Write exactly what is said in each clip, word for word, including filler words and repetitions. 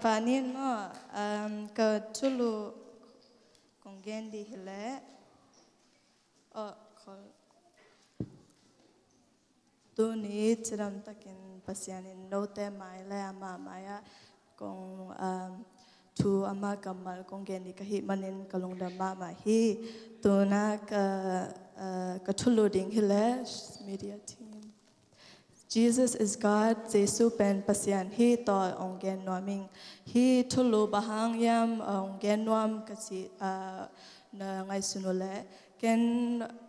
Panin maw, um, ka thulu kong gen dih hileh, oh, khol. Tuni cidam takin Pasian in note mai le amah mai-ah kong, um, thu amah kammal kong gen dih ka hih manin ka lungdam mahmah hi. Tuna ka, uh, ka thulu ding hileh, media team. Jesus is God, Jesu pen Pasian hi tawh ong gen nuam ing. Hih thulu bang hang hiam ong gen nuam ka cih, ah, na ngaihsun uh leh, ken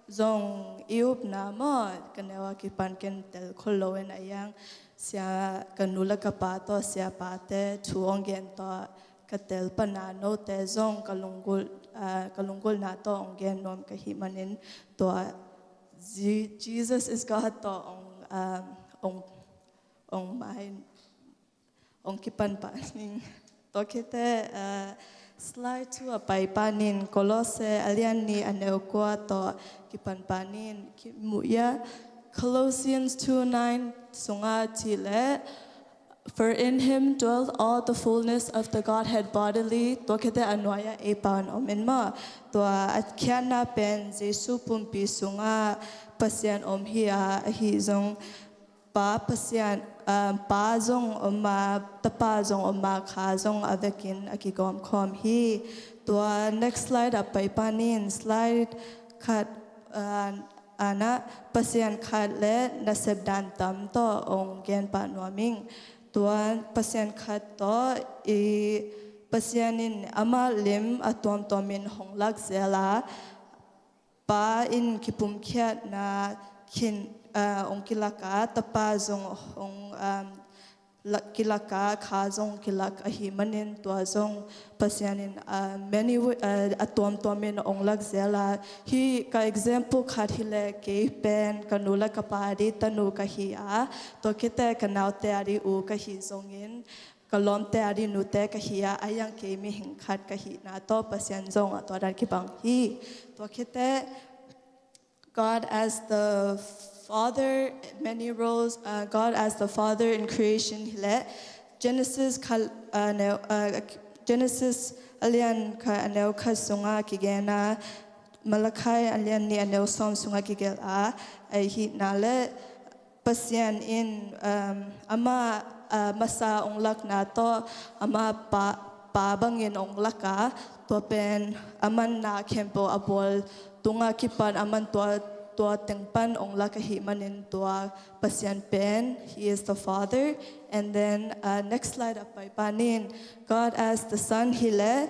zong i upna maw, ka neu a kipan ken tel khol lo in a iang sia ka nu le ka pa tawh, siapate thu ong gen tawh ka tel pana note zong ka lunggulh, ah, ka lunggulhna tawh ong gen nuam ka hih manin tua Je-, Jesus is God tawh ong, um, ong, ong mai, ong kipan pah ning. Tua khit teh, uh, slide two a pai pah ning, Kolose a lian nih a neu kua tawh kipan pah ning, kimu ia. Colossians two nine sungah cih leh, "For in him dwelt all the fullness of the Godhead bodily." Tua khit teh a nuai-ah ei pau in om in maw. Tua a khiatna pen Jesu pumpi sungah Pasian om hi a, ahi zong Pa Pasian, ah, Pa zong om a, Tapa zong om a, Kha zong a vekin a kigawm khawm hi. Tua next slide a pai pah ning, slide khat, ah, ana Pasian khat le nasep dan tam tawh ong gen pah nuam ing. Tua Pasian khat tawh i Pasian in amah lim a tuamtuam in hong lak zel a, Pa in kipumkhiatna khin, ah, ong kilak a, Tapa zong ong, um, lak, kilak a, Kha zong kilak ahih manin tua zong Pasian in, ah, many way, ah, a tuamtuam in ong lak zel a. Hih ka example khat hileh kei pen ka nu le ka pa dih tanu ka hi a, tua khit teh ka naute a dih u ka hi zongin, ka lawmte a dih nute ka hi a, a iang kei mihing khat ka hihna tawh Pasian zong a tua dan kibang hi. Tua khit teh God as the Father, many roles, uh, God as the Father in creation hileh, Genesis khat, uh, neu, uh, Genesis a lian khat a neu khat sungah kigen a, Malachi a lian nih a neu sawm sungah kigelh a, ahih nak leh Pasian in, um, amah, uh, masa ong lakna tawh amah pa, pa bangin ong lak a, tua pen amah na khempeuh a bawl tungah kipan amah tua, tua teng pan ong lak ahih manin tua Pasian pen, he is the Father. And then, uh, next slide a pai pah ning, God as the Son hileh,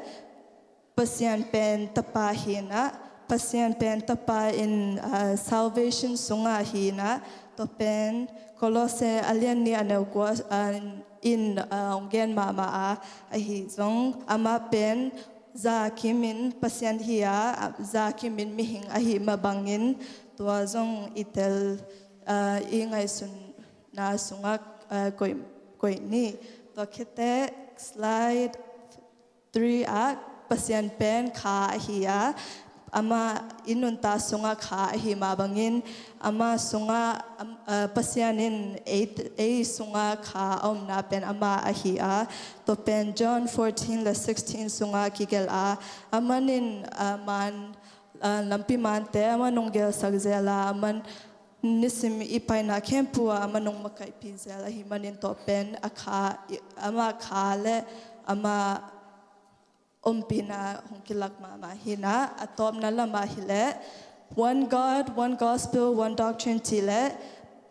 Pasian pen Tapa hi in ah, Pasian pen Tapa in, ah, salvation sungah hi in ah, tua pen Kolose a lian nih a neu kua, ah, in, ah, ong gen mahmah a, ahi zong amah pen za kim in Pasian hi a, za kim in mihing ahih mah bangin tua zong i tel, ah, i ngaihsunna sungah, ah, koih, koih ni. Tua khit teh slide three ah Pasian pen Kha ahi a, amah i nuntak sungah Kha ahih mah bangin, amah sungah, am-, ah, Pasian in ei, ei sungah Kha a omna pen amah ahi a, tua pen John fourteen le sixteen sungah kigelh a, amah in, ah, man, ah, lampi mante amah in ong gelsak zel a, amah in nisim i paina khempeuh ah amah in ong makaihpih zel ahih manin tua pen a Kha, i, amah Kha le amah ompihna hong kilak mahmah hi in ah, a tawpna lamah hileh, one God, one gospel, one doctrine cih leh,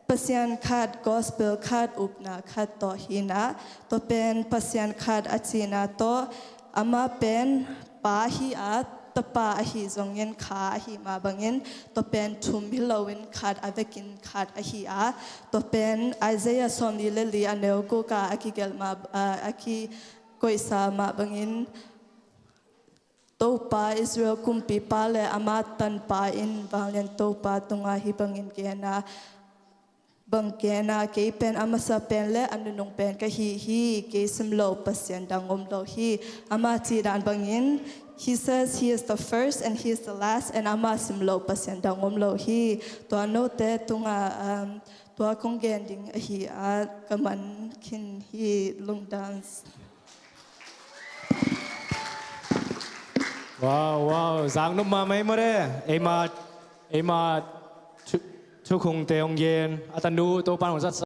Pasian khat, gospel khat, upna khat tawh hi in ah, tua pen Pasian khat a cihna tawh, amah pen Pa hi a, Tapa ahi zongin Kha ahih mah bangin, tua pen thum hi loin khat a vekin khat ahi a, tua pen Isaiah sawmli le li a neu guk ah a kigelh mah, ah, a ki koihsa mah bangin, Topa Israel kumpipa le amah tanpa in vanglian Topa tungah hih bangin gen a, bang gen a, kei pen a masa pen le a nunung pen ka hi hi, kei simloh Pasian dang om lo hi. Amah cih dan bangin, he says he is the first and he is the last, and amah simloh Pasian dang om lo hi. Tua note tungah, um, tua kong gen ding ahi a, ka man khin hi, lungdam. Wow, wow, zak nop mahmah ei maw de. Eima, eima thu, thukhungte hong gen a tanu Topa'n hong zat